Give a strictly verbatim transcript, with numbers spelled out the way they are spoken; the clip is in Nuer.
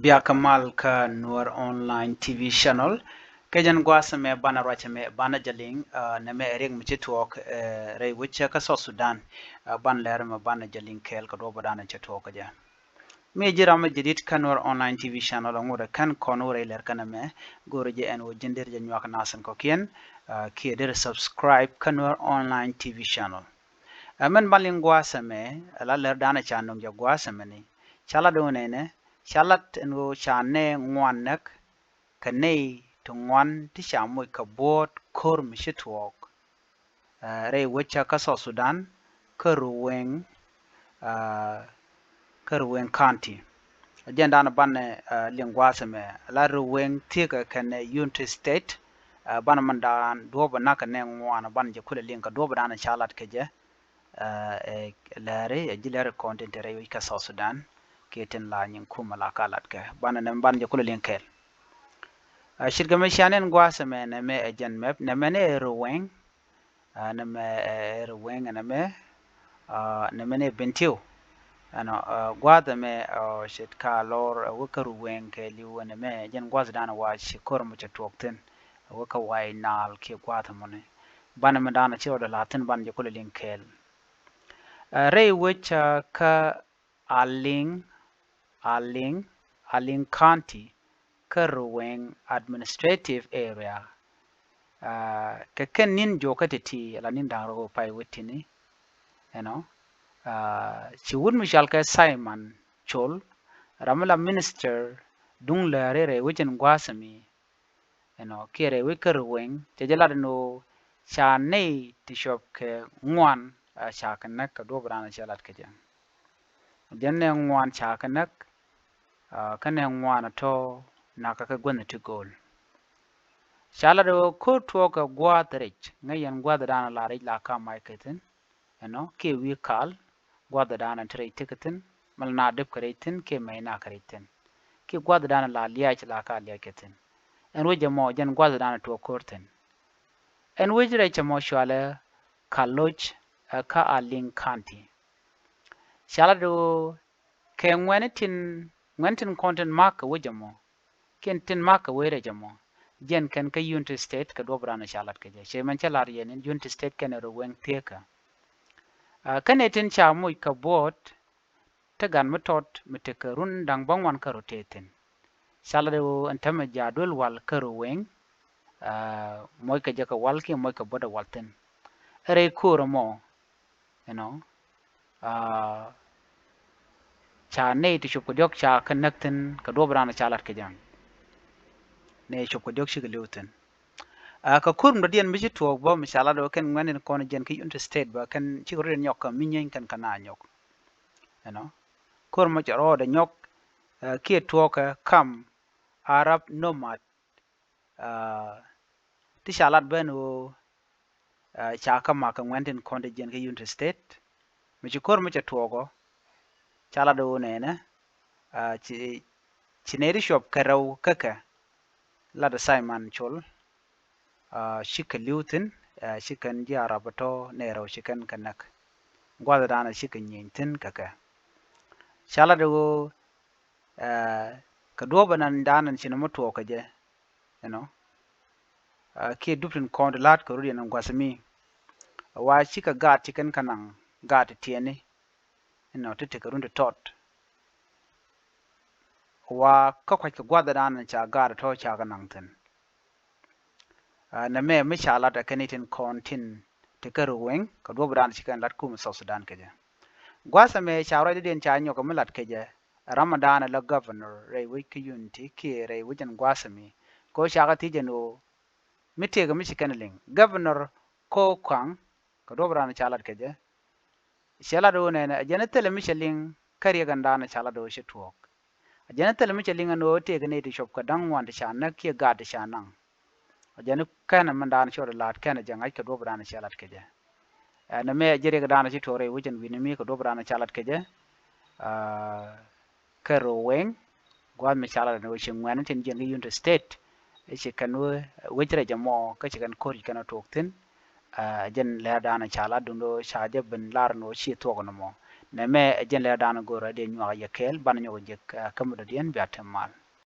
Biakä mal kä Nuer Online T V Channel. Kɛ jɛn gua̱a̱th ɛmɛ banɛ ruac ɛmɛ banɛ jɛ liŋ, ah, nɛmɛ ɛ riɛk mi ci tuɔɔk, eh, rɛy wec kä South Sudan. Ah, banɛ lɛr ɛmɛ banɛ jɛ liŋ kɛɛl kɛ duɔ̱ɔ̱p ɛ danɛ ci tuɔɔk kɛ jɛ. Mi ji̱ ram mi jadid kä Nuer Online T V Channel, ŋut ɛ kɛn kɔn wä rɛy lɛr kɛn ɛmɛ, go̱o̱rä jɛ ɛn ɣöö ji̱n deri jɛ nyuak nath in kɔ̱kiɛn, ah, kiɛ deri subscribe kä Nuer Online T V Channel. Ɛ mɛn ban liŋ gua̱a̱th ɛmɛ, ɛ la lɛr danɛ ca nöŋ jɛ gua̱a̱th ɛmɛ ni. Ca lat ɛn ɣöö nɛnɛ, ca lat ɛn ɣöö ca nɛy ŋuan näk, kɛ nɛy ti ŋuan ti ca moc kɛ buɔ̱ɔ̱t ko̱r mi ci tuɔɔk. Eh, rɛy wec kä South Sudan, kä Ruweng, ah, kä Ruweng County. Jɛn danɛ banɛ, ah, liŋ gua̱a̱th ɛmɛ, la Ruweng thiekä kɛnɛ Unity State, ah, banɛ mɛn daan duɔ̱ɔ̱p ɛ näk kɛ nɛy ŋuan, banɛ jɛ kulɛ liŋ kɛ duɔ̱ɔ̱p ɛ danɛ ca lat kɛ jɛ. Ah, ɛ lɛri, ɛ ji̱ lɛri kɔn tin te rɛy wec kä South Sudan, kiɛ tin la nyin kumɛ la ka lat kɛ. Banɛ nɛmɛ banɛ jɛ kulɛ liŋ kɛɛl. Ah, ce̱tkɛ mi cia nɛn gua̱a̱th ɛmɛ, nɛmɛ ɛ jɛn map, nɛmɛ ni ɛ Ruweng, ah, nɛmɛ ɛ Ruweng, nɛmɛ, ah, nɛmɛ ni ɛ Bentiu. Ɛnɔ, ah, gua̱a̱th ɛmɛ, ah, ce̱t ka lɔr, ah, wä kä Ruweng kɛɛliw, nɛmɛ ɛ jɛn gua̱a̱th danɛ wa ci ko̱r mɔ cɛ tuɔɔk thi̱n, ah, wä kä White Nile kiɛ gua̱a̱th ɛmɔni. Banɛ mi danɛ ci rɔɔdɛ la̱r thi̱n banɛ jɛ kulɛ liŋ kɛɛl. Ah, rɛy wec, ah, kä Aliŋ, Aliŋ, Aliŋ County, kä Ruweng Administrative Area. Ah, kɛ kɛn ni̱n juɔkä ti̱ti̱, ala ni̱n da̱ŋ rɛw pay wä ti̱ni, you know. Ah, ci wut mi cɔalkɛ Simon Col, ram mi la minister duŋ lääri rɛy wec in gua̱a̱th ɛmi, you know, kiɛ rɛy wec kä Ruweng, cɛ jɛ lat ɛn ɣöö ca nɛy ti cuɔp kɛ ŋuan, ah, ca kɛ näk kɛ duɔ̱ɔ̱p danɛ cɛ lat kɛ jɛ. Jɛn nɛy ŋuan ca kɛ näk, ah, kä nɛy ŋuan ɛ tɔ̱ nakä kɛ guänh ti gööl. Ca lat ɣöö ko̱r tuɔɔk kɛ gua̱a̱th rɛc, ŋäc yɛn gua̱a̱th danɛ la rɛc la ka mac kɛ thi̱n, you know, kiɛ wi̱i̱ kal, gua̱a̱th danɛ ti rɛc ti kɛ thi̱n, mɛ la na dep kɛ rɛc thi̱n, kiɛ mɛy na kɛ rɛc thi̱n, kiɛ gua̱a̱th danɛ la liac la ka liac kɛ thi̱n. Ɛn wec ɛmɔ, jɛn gua̱a̱th danɛ tuɔɔk ko̱r thi̱n. Ɛn wec rɛc ɛmɔ cɔalɛ Kaloch, eh, kä Aliŋ County. Ca lat ɣöö kɛ ŋuɛ̈ni tin, ŋuɛ̈ni tin kɔn tin ma̱k kɛ wec ɛmɔ, kiɛ tin ma̱k kɛ wec rɛc ɛmɔ, jɛn kɛn kä Unity State kɛ duɔ̱ɔ̱p danɛ ca lat kɛ jɛ. Cɛ mɛn cä lar yɛn in Unity State kɛnɛ Ruweng thiekä. Ah, kɛnɛ tin ca moc kɛ buɔ̱ɔ̱t, te gan mi tɔt mi tekɛ run da̱ŋ bäŋuan kä rɔ tëë thi̱n. Ca lat ɣöö ɛn täämɛ jɛ duel wal kä Ruweng, ah, moc kɛ jɛ kɛ wal kiɛ moc kɛ buɔ̱t ɛ wal thi̱n. Rɛy ko̱r ɛmɔ, you know, ah, ca nɛy ti cuɔp kɛ diɔ̱k ca kɛ näk thi̱n kɛ duɔ̱ɔ̱p danɛ ca lat kɛ jɛ. Nɛy cuɔp kɛ diɔ̱k cikɛ li̱w thi̱n. Ah, kɛ ko̱r mi dɔ̱diɛn mi ci tuɔɔk bä mi ca lat ɣöö kɛn ŋuɛ̈ni kɔn jɛn kä Unity State bä kɛn cikɛ rɔ̱diɛn nyɔk kä mi nyieeny kɛn kɛ na nyɔk. You know, ko̱r mɔ cɛ rɔɔdɛ nyɔk, ah, kiɛ tuɔɔkɛ kam Arab nomad, ah, ti ca lat ben ɣöö, ah, ca kä ma̱k kɛ ŋuɛ̈ni tin kɔn ti jiɛn kä Unity State. Mi ci ko̱r mɔ cɛ tuɔɔk ɔ, ca lat ɣöö nɛnɛ, ah, ci, ci nɛy ti cuɔp kɛ rɛw kä kɛ, lat ɛ Simon Col, ah, cikɛ li̱w thi̱n, ah, ci kɛn ji̱ Arab ɛ tɔ̱ nɛy rɛw ci kɛn kɛ näk. Gua̱th danɛ cikɛ nyieny thi̱n kɛ kɛ. Ca lat ɣöö, ah, kɛ duɔ̱ɔ̱p ɛn danɛ ci nɔmɔ tuɔɔk kɛ jɛ, you know, ah, kiɛ dup tin kɔn ti la̱t kɛ rɔ̱diɛn ɛn gua̱th mi. Wa cikɛ gaat ci kɛn kɛ naŋ, gaat ti tiɛni, you know, ti tekɛ run ti tɔt. Wa kä kua̱c kɛ gua̱th danɛ ca gaat tɔ̱ ca kɛ naŋ thi̱n. Ah, nɛmɛ mi ca lat ɛ kɛn i̱ tin kɔn tin ti kä Ruweng kɛ duɔ̱ɔ̱p danɛ ci kɛn lat kumɛ South Sudan kɛ jɛ. Gua̱th ɛmɛ ca ruac dɔ̱diɛn ca nyɔk mi lat kɛ jɛ, ram mi danɛ la governor rɛy wec kä Unity kiɛ rɛy wec ɛn gua̱th ɛmi. Kɛ ɣöö ca kɛ thiec ɛn ɣöö mi tëëkɛ mi ci kɛn liŋ, Governor Koh Kuang, kɛ duɔ̱ɔ̱p danɛ ca lat kɛ jɛ, cɛ lat ɣöö nɛnɛ, a jɛn ɛ thilɛ mi cɛ liŋ kä riɛk ɛn danɛ ca lat ɣöö ci tuɔɔk. A jɛn ɛ thilɛ mi cɛ liŋ ɛn ɣöö tëëkɛ nɛy ti cuɔp kɛ da̱ŋ ŋuan ti ca näk kiɛ gaat ti ca naŋ. A jɛn ɛ kɛnɛ min danɛ ci rɔ la̱t kɛnɛ jɛ ŋa̱c kɛ duɔ̱ɔ̱p danɛ cɛ lat kɛ jɛ. Ɛn ɛmɛ ji̱ riɛk danɛ ci tuɔɔk rɛy wec ɛn wi̱ni mi kɛ duɔ̱ɔ̱p danɛ ca lat kɛ jɛ. Ah, kä Ruweng, gua̱a̱th mi ca lat ɛn ɣöö ci ŋuɛ̈ni tin jiɛn kä Unity State, ci kɛn wec rɛc ɛmɔ kä ci kɛn ko̱r ci kɛn ɛ tuɔɔk thi̱n. Ah, jɛn lɛr danɛ ca lat duundɛ ɣöö ca jɛ ben lar ɛn ɣöö ci thuɔk ɛn ɛmɔ. Nɛmɛ ɛ jɛn lɛ dan go̱o̱rä diɛ nyuak yɛ kɛɛl, banɛ nyɔk jek, ɛ, kä mi dɔ̱diɛn bia te mal.